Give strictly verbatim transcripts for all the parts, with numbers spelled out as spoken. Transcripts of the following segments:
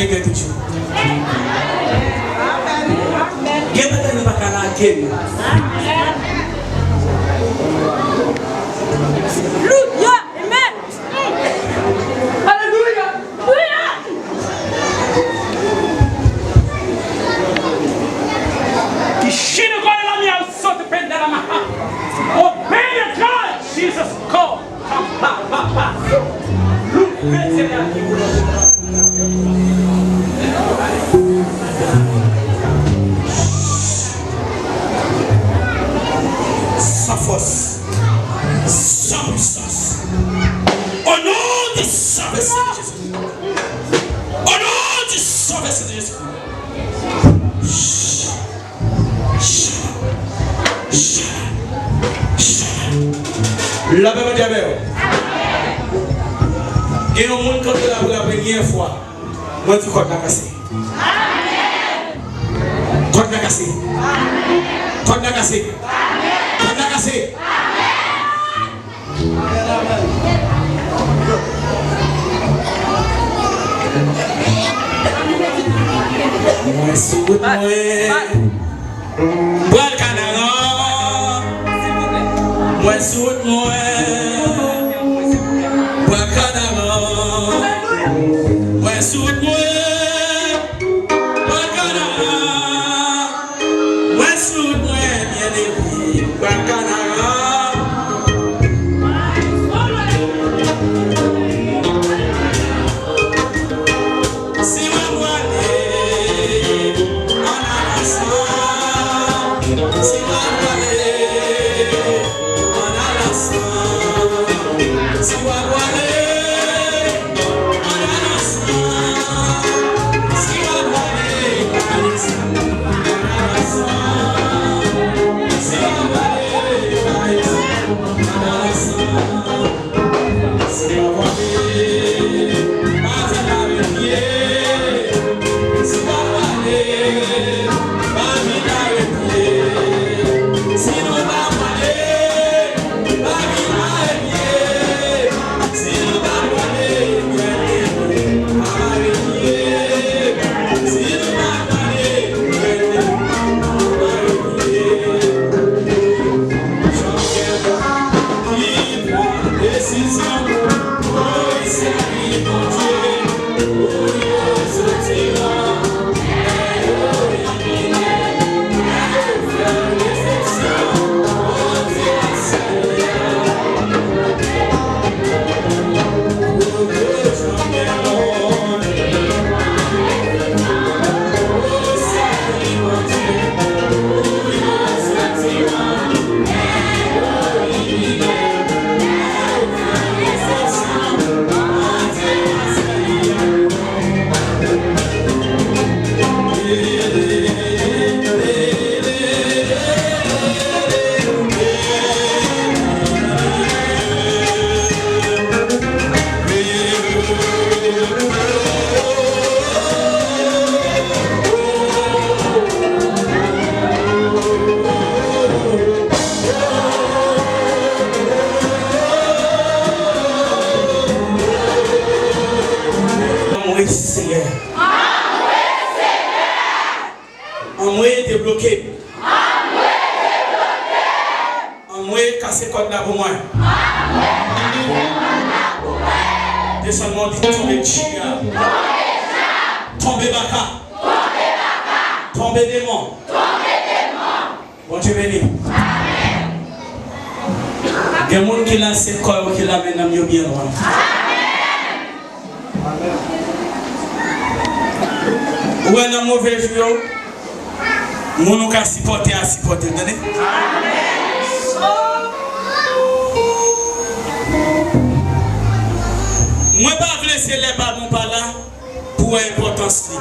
Gen tout jou. Gen bagay nou pa ka lage nou. Alelouya. Amen. Alelouya. Alelouya. Ishino kwa la mia sote penda la maha. Obey God, Jesus call. San fòs, san pwisans. O non de Sovè Seyè Jezikri. O non de Sovè Seyè Jezikri. Lapè Bondye avè w. Gen yon moun kanpe la pou la premyè fwa. Mwen di kòd la kase. Kòd la kase. Kòd la kase. Kòd la kase. Mwen sou wout mwen. Pral Kanaran. Mwen sou wout mwen. Pral Kanaran. Mwen sou wout mwen. Pral Kanaran. Mwen sou wout mwen, byen depi Pral Kanaran. Si w ap pwale, ann al ansanm. Si w ap pwale, ann al ansanm. Si w ap pwale, ann al ansanm. Si w ap pwale, ann al ansanm. Si w ap pwale, ann al ansanm. Si w ap pwale, pa vin arete. Si w ap pwale, pa vin arete. Si nou pa pwale, pa vin arete. Si nou pa pwale, pa vin arete. Si nou pa pwale, pa vin arete. Anmwe Senyè. Anmwe debloke m. Anmwe kase kòd la pou mwen. Desann mwen, di tonbe dja. Tonbe baka. Tonbe demon. Bondye beni. Gen moun ki la, se kò yo ki la, men nanm yo byen lwen. Ou wè nan move jou yo, moun ou ka sipòte a sipòte w, tande? Mwen pa vle se lè pa bon pa la pou wè enpòtans li.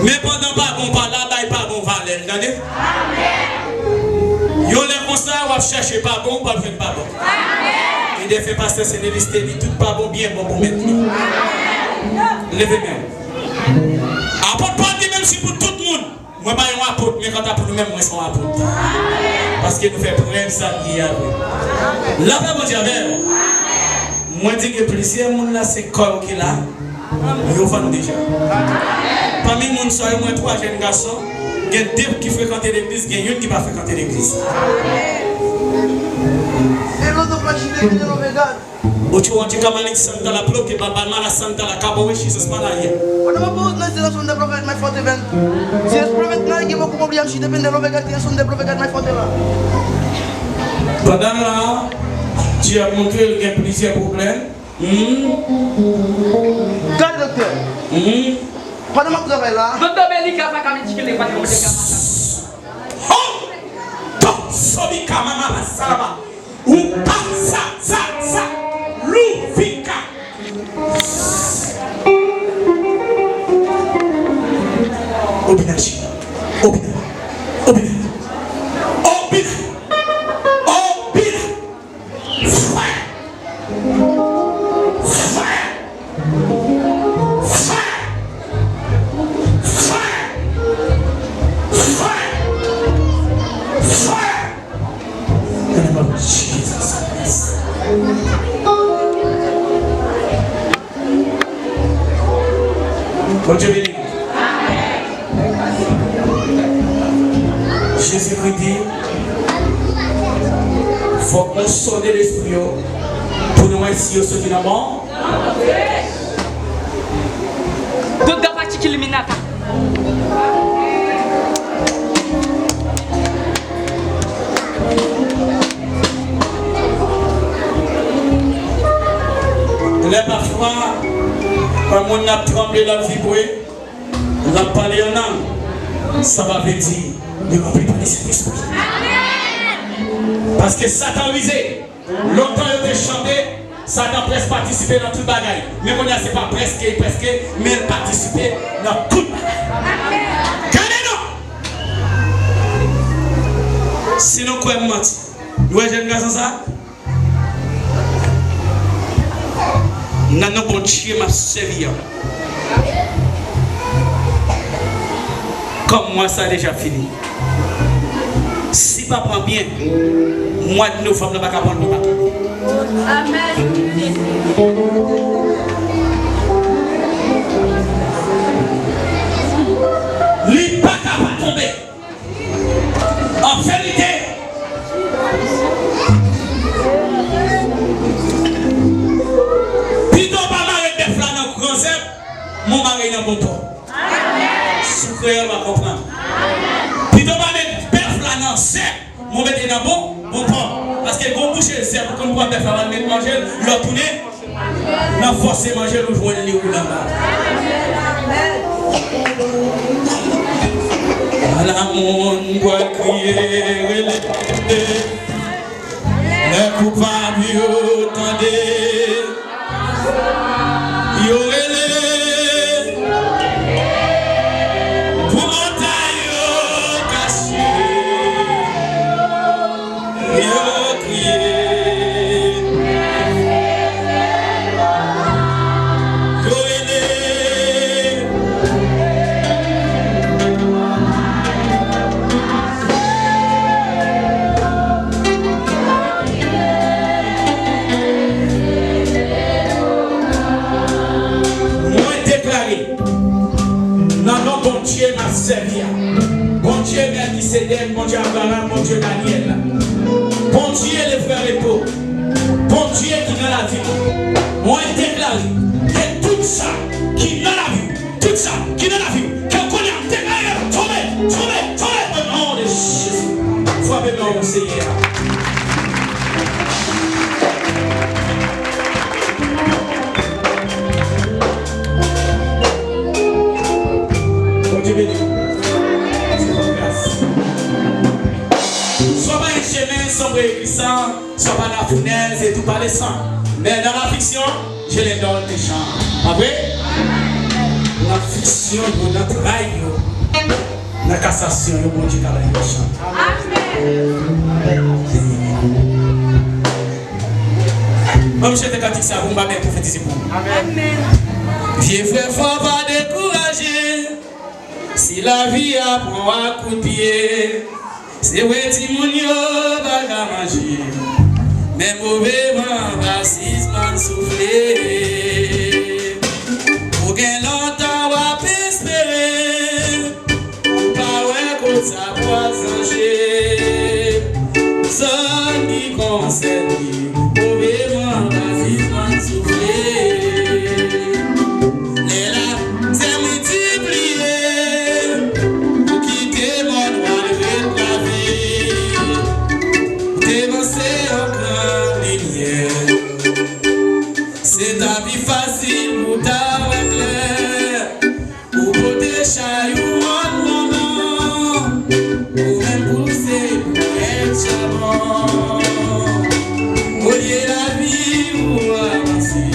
Men pandan pa bon pa la, bay pa bon valè l, tande? Yon lè konsa, w ap chèche pa bon, w ap jwenn pa bon. E defè pastè Senelis te di, tout pa bon byen bon pou mèt li. Leve men w. Apot Pòl di, menm si pou tout moun, mwen pa yon apot, men kanta pou nou menm, mwen se yon apot. Paske nou fè prèv sa ki ye a vre. Lapè Bondye avè w. Mwen di gen plizyè moun la, se kò yo ki la. Yo vann deja. Pami moun sa yo, mwen twa jèn gason, gen de ki frekante legliz, gen youn ki pa frekante legliz. Ou tchou anti kamalik santa la ploke baba mala santa la kabowe Jesus malaya. Cuando me pongo en relación de prophet, my forte ven. Si es profeta, nadie me ocupa, si depende de lo que tiene, son de profeta, my forte va. Pandan la, Dye ap montre l gen plizyè pwoblèm. Hmm. Gade, doktè. Hmm. Pandan m ap travay la. Doktè Belika pa ka medike li, pa ka medike li. Ho! Dosobi kamama salaba. Ou pa sa, sa, sa. Louvika. Obinaji. Obina. Obina. Obina. Obina. Fire! Fire! Fire! Fire! Fire! Fire! In the name of Jesus Christ. Bondye beni. Jezikri di, fòk nou sone lespri yo pou nou wè si yo soti nan bon. Doktè Patrick Illuminata. Lè pafwa, yon moun ap tranble, l ap vibre, l ap pale an lang, sa pa vle di li ranpli pa Lespri. Paske Satan rize. Lontan yo te chante, Satan prèske patisipe nan tout bagay. Men kounye a se pa prèske, prèske, men l patisipe nan tout bagay. Gade non! Si nou kwè m manti, nou wè jèn gason sa? Nan non Bondye m ap sèvi an. Kòm mwa sa deja fini. Si pa pran byen, mwa de novanm nan pa ka pran l pou pa tonbe. Amèn. Li pa ka pa tonbe. An verite, pito w pa mare bèf la nan gran zèb, men w mare l nan bon pò. Si w kreyòl, w a konprann. Pito w pa met bèf la nan zèb, men w mete nan bon, bon pò. Paske gon bouche zèb ou konn pran bèf la, w al met manje l, lè w tounen, nan fòse manje l ou jwenn li woule anba. Ala moun pral kriye, rele. Lè koupab yo tande, yo rele. Pou montay yo kache. Yo kriye. Yo rele. Mwen deklare, nan non Bondye m ap sèvi a, Bondye Mèlkisedèk, Bondye Abraram, Bondye Danyèl, Bondye le vrè repo, Bondye ki nan lavi m, mwen deklare ke tout sa ki nan lavi m, tout sa ki nan lavi m, ke w konnen ap deklare, tonbe, tonbe, tonbe, o non de Jezi. Frape men w, Senyè. Bondye beni w. Se yon gras. Swa pa yon chemen, swa pa yon glis, swa pa lafounèz, e tou pa lesan. Men nan lafiksyon, je les donne les gens. Pa vre? Nan fiksyon yo, nan tray yo, nan kasasyon yo, Bondye ka ba yo chan. Amèn. Ban m chante kantik sa pou m ba bèl pwofetize pou ou. Amèn. Vye frè, fò pa dekouraje. Si lavi a pran w a kout pye, se vre timoun yo pa ka manje, men move van pa sispann soufle. pa sonje zòn ki konsène, moveman, rasisman, soufle. Lè la, se miltipliye pou kite mòn nwa ret lavi. Te panse an gran limyè, se ta pi fasil pou ta wè klè. Ou pote chay ou rann manman, ou menm pouse pou èd chabon. Olye lavi ou avanse,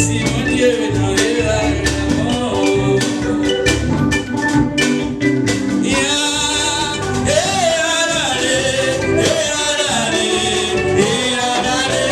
si Bondye nan revèy lanmò. Ya, e al ale, e al ale, e al ale.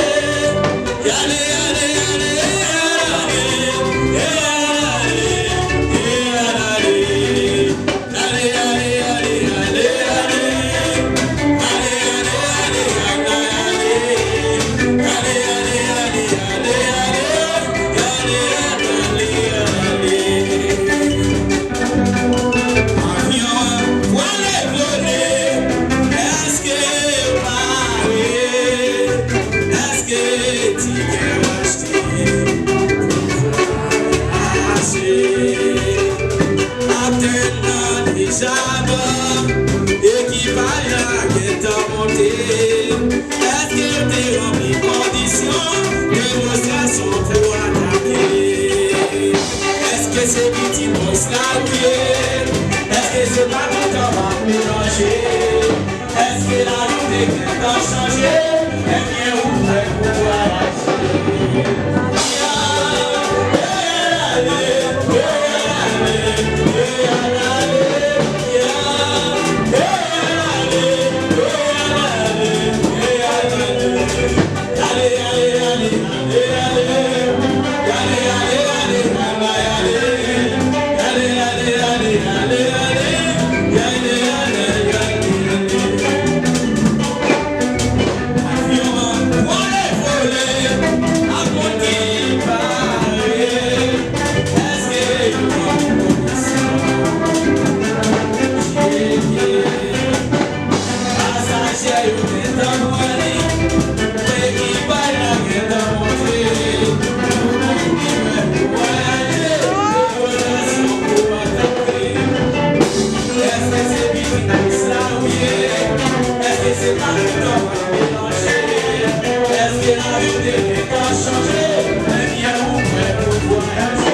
Avyon an pwale vole, èske yo pare? Èske tikè yo achte pou vwayaje? Ap tann nan deja ban, ekipaj la gentan monte. Èske yo te ranpli kondisyon demonstrasyon pou atake? Èske se pitit bòs la ou ye? Èske se pa kontan w ap melanje? Èske lavi w te gentan chanje? Ebyen, ou prè pou vwayaje? Pasaje yo gentan pran li, ekipaj la gentan monte. Tout moun ki prè pou vwayaje, demonstrasyon pou atake. Èske se pitit bòs la ou ye? Èske se pa kontan w ap melanje? Èske lavi w te gentan chanje? Ebyen, ou prè pou vwayaje?